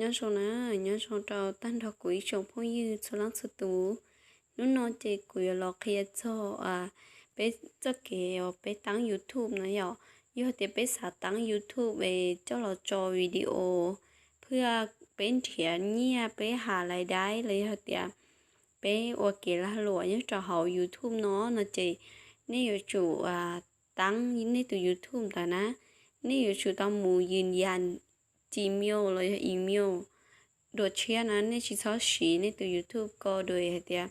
Nyob zoo na, nyob zoo rau tag nrho kuv ib tsoom phooj ywg txhua leej txhua tus. Hnub no ces kuv yuav los qhia txog peb txoj kev uas peb teeb YouTube no yom. Yog tias peb xav teeb YouTube es coj los tso video, phaj peb nrhiav nyiaj peb has lais daib los yog tias peb ua kev lag luam nyob rau hauv YouTube no no ces nej yuav tsum teeb nej tus YouTube ntawd na, nej yuav tsum tau mus yws yas Gmail los yog email dua tshiab na, nej tsis txhob siv nej tus YouTube ko dua hais tias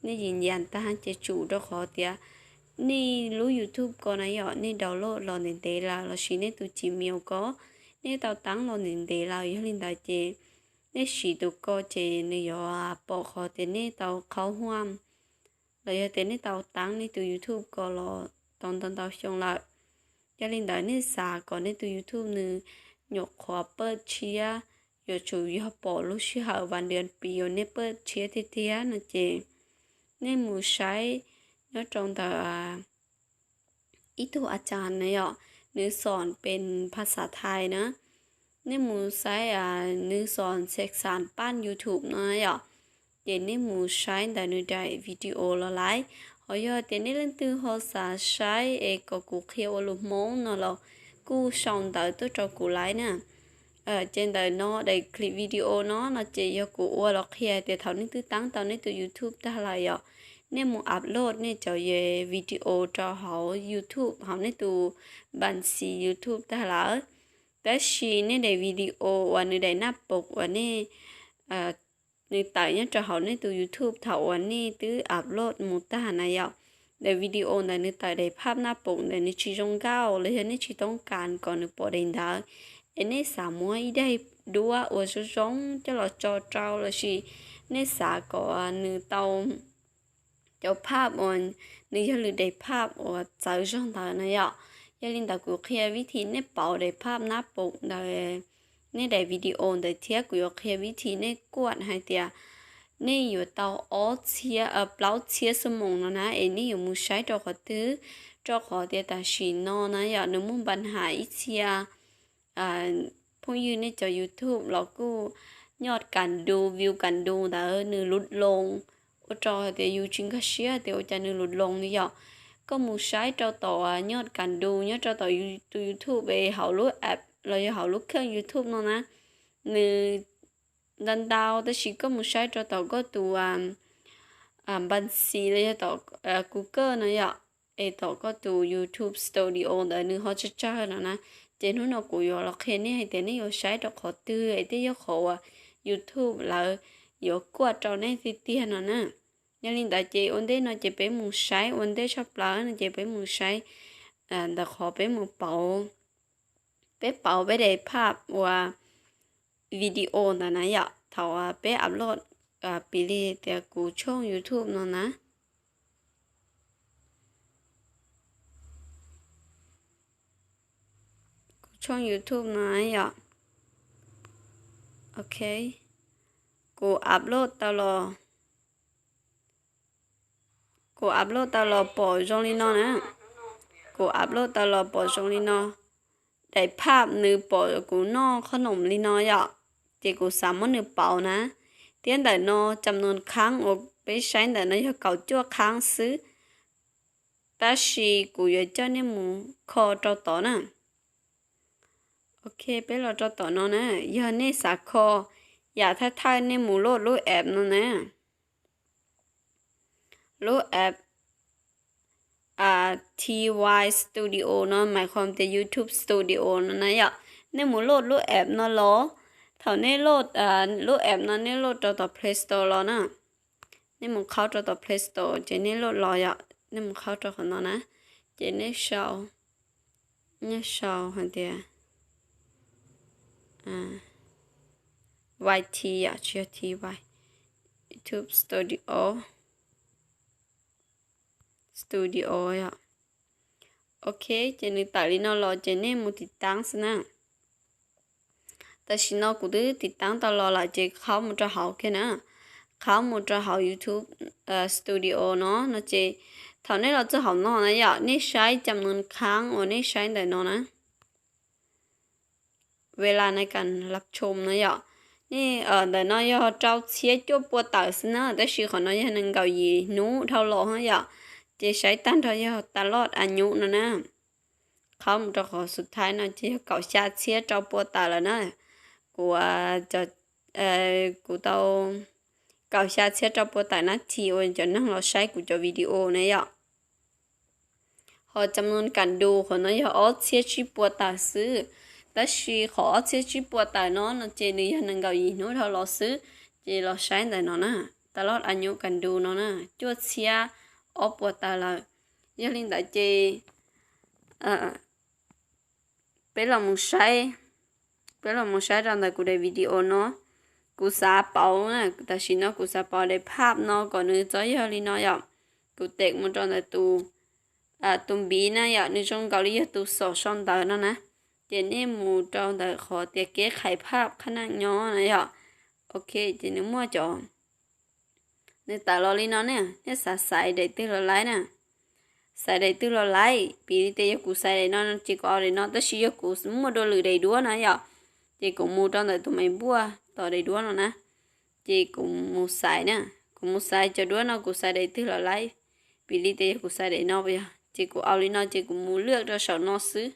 nej yws yas tag ces tsum, rau qhov tias nej lub YouTube ko na yom, nej download los ntev ntev lawm lossis nej tus Gmail ko nej tau teeb los ntev ntev lawm, yog li ntawd ces nej siv tus ko ces nws yuav pom qhov tias nej tau qhaub huaj los yog tias nej tau teeb nej tus YouTube ko los tau ntau ntau xyoo lawm. Yog li ntawd nej xav kom nej tus YouTube nws nyuam qhuav paj tshiab, yuav tsum yog pom lub sij hawm vas das pis uas nej paj tshiab tiag tiag no ces nej mus saib nyob rau ntawm ib tug a cas na yom, nws xom pes phas xas thais na, nej mus saib nws xom xeem xam paj YouTube no yom, ces nej mus saib ntawm nws daim video los laiv. Ho yog tias nej leej twg ho xav saib es kom kuv qhia ua lus Hmoob no los kuj sau ntawv tuaj rau kuv laiv na. Ces ntawm no daim clip video no no ces yog kuv ua los qhia tias thaum nej twb teeb tau nej tus YouTube tag lawm yom, nej mus upload nej cov video rau hauv YouTube hauv nej tus npas xis YouTube tag lawm. Tab sis nej daim video uas nws daim naj pob uas nej nws tawm nyob rau hauv nej tus YouTube thaum uas nej twb upload mus tag na yom, daim video ntawd nws tawm daim phaj naj pob ntawd nws tsis zoo nkauj los yog nej tsis toob kas kom nws pom daim ntawd, es nej xav muab ib daim duab uas zoo zoo coj los tso rau lossis nej xav kom nws tau cov phaj uas nws yog lwm daim phaj uas txawv zog ntawd na yom. Yog li ntawd kuv qhia vib thim nej pauv daim phaj naj pob ntawd, nej daim video ntawd thiab kuv yuav qhia vib thim nej kuaj hais tias nej yuav tau ob txhiab plaub txhiab xuab moos no na es nej yuav mus saib rau qhov twg, rau qhov tias tam sim no na yom nws muaj npa has ib txhia phooj ywg nej cov YouTube los kuj nyoj kas du view kas du ntawd nws lus loo, ua rau hais tias yus tsis nkag siab tias ua cas nws lus loo li yom. Koj mus saib rau tom nyoj kas du nyob rau tom tus YouTube es hauv lub app los yog hauv lub kheej YouTube no na, nws ntau ntau, tab sis koj mus saib rau tom koj tus npas xis los yog tom Google no yom, es tom koj tus YouTube Studio ntawd nws ho tsawg tsawg no na. Ces hnub no kuv yuav los qhia nej hais tias nej yuav saib rau qhov twg es thiaj yog qhov uas YouTube lawv yuav kuaj rau nej tiag tiag no na. Yog li ntawd ces ua ntej no ces peb mus saib, ua ntej tshaj plaws no ces peb mus saib ntawm qhov peb mus pauv, peb pauv peb daim phaj uas video ntawd na yom, thaum peb upload, piv li tias kuv tshooj YouTube no na, kuv tshooj YouTube no yom, ok, kuv upload tau los, kuv upload tau los pom zoo li no na, kuv upload tau los pom zoo li no, daim phaj nws pom kuv noj qhob noom li no yom, ces kuv xav muab nws pauv na. Thiab ntawm no cam noos khaab uas peb saib ntawm no yog kaum cuaj khaab xwb, tab sis kuv yuav coj nej mus kho rau tod na. Ok, peb los rau tom no na, yog nej xav kho yam thawj thawj nej mus load lub app no na, lub app T Y Studio no, mais hom tias YouTube Studio no na yom. Nej mus load lub app no los, thaum nej load lub app no nej load rau tom Play Store los na, nej mus qhaub rau tom Play Store ces nej load los yom, nej mus qhaub rau qhov no na, ces nej sau, nej sau hais tias Y T yom, tsis yog T Y, YouTube Studio, Studio yom. Ok, ces nws tawm li no los ces nej mus tiv taab xwb na. Tam sim no kuv twb tiv taab tau los lawm ces qhaub mus rau hauv kiag na, qhaub mus rau hauv YouTube Studio no no ces thaum nej los txog hauv no na yom, nej saib cam noos khaab uas nej saib ntawm no na, ves las nais kas laj tshoo na yom, Nej, ntawm no yog rau txhiab cuaj pua tawm xwb na, tab sis qhov no yog nees nkaum yim hnub dhau los yom. Ces saib tag nrho yog tas loj a nyuj no na. Qhov mus rau qhov xub thaiv no ces yog kaum xya txhiab rau pua tawm lawm na. Kuv, kuv tau kaum xya txhiab rau pua tawm nab thi uas cov neeg los saib kuv cov video na yom. Ho cam noog kam dus qhov no yog ob txhiab tsib pua tawm xwb, tab sis qhov ob txhiab tsib pua tawm no no ces nws yog nees nkaum yim hnub dhau los xwb. Ces los saib ntawm no na, tas loj a nyuj kam dus no na, cuaj txhiab ob pua tawm lawm. Yog li ntawd ces peb los mus saib, peb los mus saib rau ntawm kuv daim video no. Kuv xav pauv na, tam sim no kuv xav pauv daim phaj no kom nws txhob yog li no yom. Kuv tes mus rau ntawm tus, tus npiv na yom, nws zoo nkaus li yog tus xom sau ntawv no na. Ces nej mus rau ntawm qhov tias kev qhais phaj qhab neej nyob na yom. Ok, ces nws muaj cov, nws tawm los li no ne, nej xav xaiv daim twg los laib na. Xaiv daim twg los laib, piv li tias yog kuv xaiv daim no ces kuv au daim no, tab sis yog kuv muaj dua lwm daim duab na yom, ces kuv mus rau ntawm tus me npuaj tom daim duab no na, ces kuv mus xaiv na, kuv mus xaiv cov duab no kuv xaiv daim twg los laib. Piv li tias yog kuv xaiv daim no yog ces kuv au li no ces kuv mus lwaj rau saum no xwb.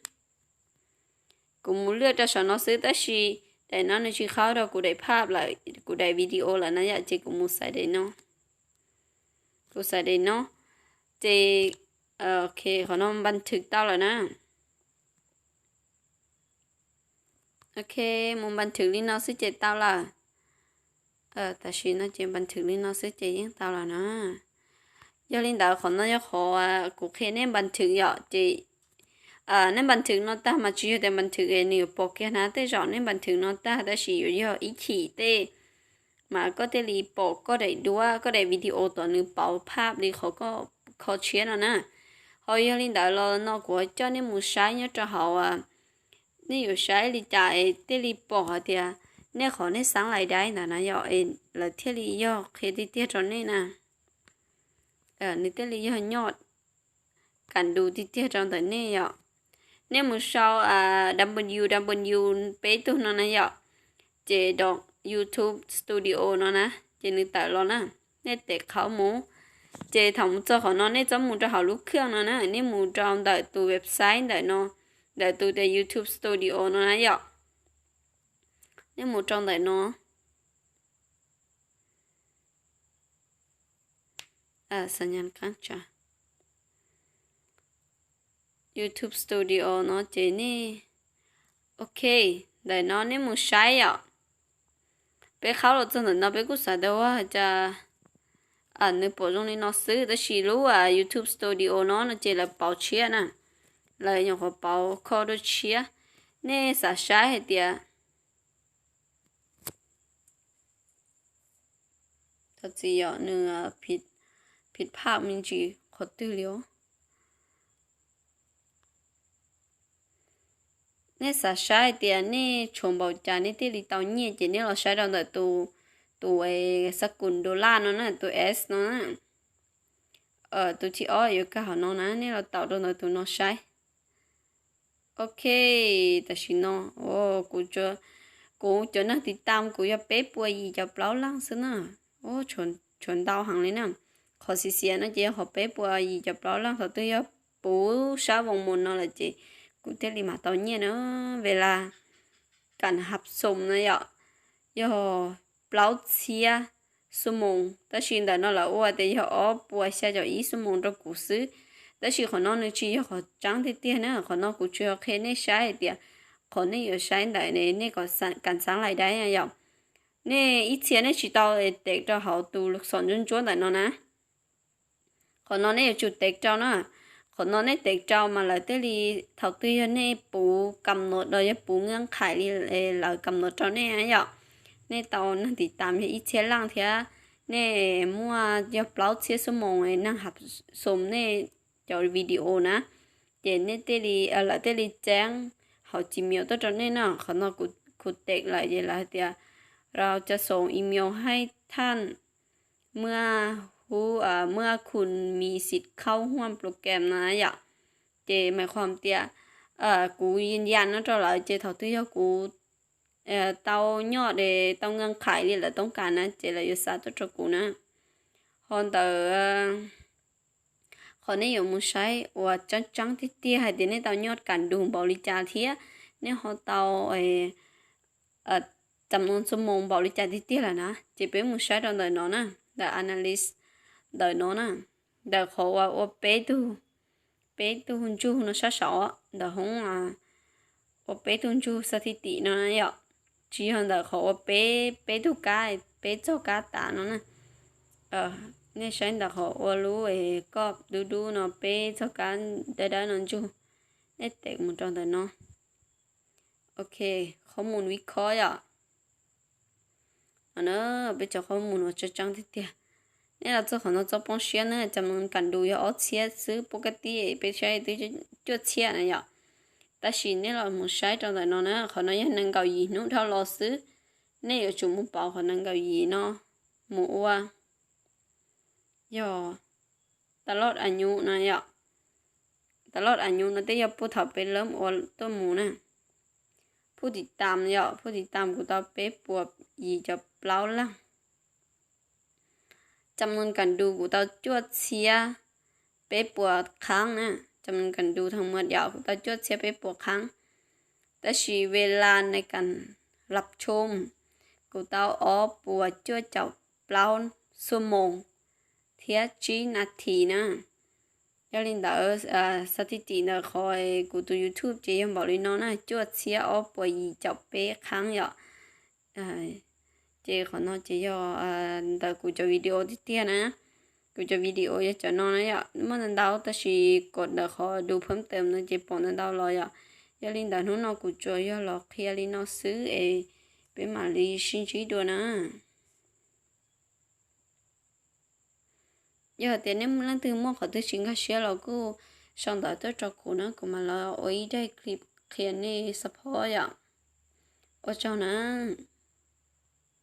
Kuv mus lwaj rau saum no xwb, tab sis daim no nws tsis qhab rau kuv daim phaj lawm, kuv daim video lawm na yom, ces kuv mus xaiv daim no. Kuv xaiv daim no, ces qhov no npas thwm tau lawm na. Ok, mus npas thwm li no xwb ces tau lawm. Tam sim no ces npas thwm li no xwb ces yeej tau lawm na. Yog li ntawd qhov no yog qhov kuv qhia nej npas thwm yom, ces nej npas thwm no tag mas tsis yog tias npas thwm nws yuav pom kiag na, tej zaum nej npas thwm no tag tab sis yuav yog ib chim tej mas koj thiaj li pom koj daim duab, koj daim video tom nws pauv phaj li qhov koj kho tshiab no na. Ho yog li ntawd los no kuv coj nej mus saib nyob rau hauv, nej yuav saib li cas es thiaj li pom hais tias nej qhov nej xav lais dai ntawd na yom, es lawv thiaj li yog qhia tiag tiag rau nej na. Nws thiaj li yog nyob kam dus tiag tiag rau ntawm nej yom. Nej mus sau w w w peb tug no na yom, ces dot YouTube Studio no na, ces nws tawm los na, nej tes qhov mus. Ces thaum mus txog qhov no nej txhob mus rau hauv lub khaj no na, nej mus rau ntawm tus website ntawm no, ntawm tus tias YouTube Studio no na yom. Nej mus rau ntawm no. YouTube Studio no ces nej, ok, ntawm no nej mus saib yom. Peb qhab los txog ntawm no peb kuj xav tias ua cas nws pom zoo li no xwb, tab sis lub YouTube Studio no no ces lawv pauv tshiab na, lawv nyuam qhuav pauv kho dua tshiab. Nej xav saib hais tias Thov txim yom, nws phim phaj me ntsis qhov twg li os. Nej xav saib hais tias nej tshuav npaum cas nej thiaj li tau nyiaj ces nej los saib rau ntawm tus, tus xab kum dollar no na, tus S no na. Tus thib ob yuav kag hauv no na, nej los taus rau ntawm tus no saib. Ok, tam sim no kuv cov neeg tiv tam kuv yog peb puas yim caum plaub leej xwb na. Tshuav ntau heev li na. Qhov xiav xiav no ces yog qhov peb puas yim caum plaub leej, thaum twg yog puv sab voos mus no lawm ces kuv thiaj li mam tau nyiaj na. Ve las kam hab xoom na yom, yog plaub txhiab xuab moos, tab sis ntawm no lawv ua tias yog ob puas xya caum ib xuab moos rau kuv xwb. Tab sis qhov no nws tsis yog qhov tseeb tiag tiag na, qhov no kuv tsuas yog qhia nej saib hais tias qhov nej yuav saib ntawm ne nej kom kam xaav lais dai yom. Nej ib txhia nej tsis tau tes rau hauv tus xom ntsuab ntsuab ntawm no na. Qhov no nej yuav tsum tes rau na. Qhov no nej tes rau mas lawv thiaj li, thaum twg yog nej puv kam nuav los yog puv nqeeb qhais li lawv kam nuav rau nej yom, nej tau neeg tiv tam yog ib txhiab leej thiab nej muaj yog plaub txhiab xuab moos neeg hab xoom nej cov video na, ces nej thiaj li, lawv thiaj li txeeb hauv Gmail tuaj rau nej na. Qhov no kuv tes lawm ces lawv hais tias rau ca xoom email haib thaj muaj hub, muaj khum mis xim khauj huaj program na yom. Ces mas qhov tias kuv yas no rau lawv ces thaum twg yog kuv tau nyoj es tau nkees qhais li lawv toob kas na ces lawv yuav xa tuaj rau kuv na. Ho ntawm qhov nej yuav mus saib uas tseeb tseeb tiag tiag hais tias nej tau nyoj kam dus npaum li cas thiab nej ho tau tam no xuab moos npaum li cas tiag tiag lawm na ces peb mus saib rau ntawm no na, ntawm analysis ntawm no na, ntawm qhov uas ua peb tug, peb tug ntsug no sab saud ntawm hoob ua peb tug ntsug xa thi tim no yom, tsis yog ntawm qhov ua peb, peb tug kab, peb txog kab tas no na. Nej saib ntawm qhov ua lub koj dub dub no peb txog kab dawb dawb no ntsug, nej tes mus rau ntawm no. Ok, qhov mus vib khob yom. No na, peb cov qhov mus no tseeb tseeb tiag tiag. Nej los txog qhov no txhob poob siab na, tam no kam dus yog ob txhiab xwb, pub kab tib peb saib twb cuaj txhiab na yom. Tab sis nej los mus saib rau ntawm no na, qhov no yog nees nkaum yim hnub dhau los xwb. Nej yuav tsum mus pauv qhov nees nkaum yim no mus ua, yog tas loj a nyuj no yom. Tas loj a nyuj no tej yog puag thaum peb lab ua tuaj mus na. Phuj tim tam yom, phuj tim tam kuv tau peb puas yim caum plaub leej. Tam no kam dus kuv tau cuaj txhiab peb puas qhaab na. Tam no kam dus thas mas yom kuv tau cuaj txhiab peb puas qhaab. Tab sis ve las nees kam lab tshoo kuv tau ob puas cuaj caum plaub xuab moos thiab tsib nas this na. Yog li ntawd, xa thi tim ntawm qhov kuv tus YouTube ces yog npaum li no na, cuaj txhiab ob puas yim caum peb qhaab yom. Ces qhov no ces yog ntawm kuv cov video tiag tiag na. Kuv cov video yog cov no na yom, muaj ntau ntau tab sis kom ntawm qhov dus phab tes no ces pom ntau ntau los yom. Yog li ntawd hnub no kuv tsuas yog los qhia li no xwb es peb mam li sib ntsib dua na. Yog hais tias nej leej twg muaj qhov twg tsis nkag siab los kuj sau ntawv tuaj rau kuv na, kuv mam los ua ib daim clip qhia nej support yom. Ua tsaug na.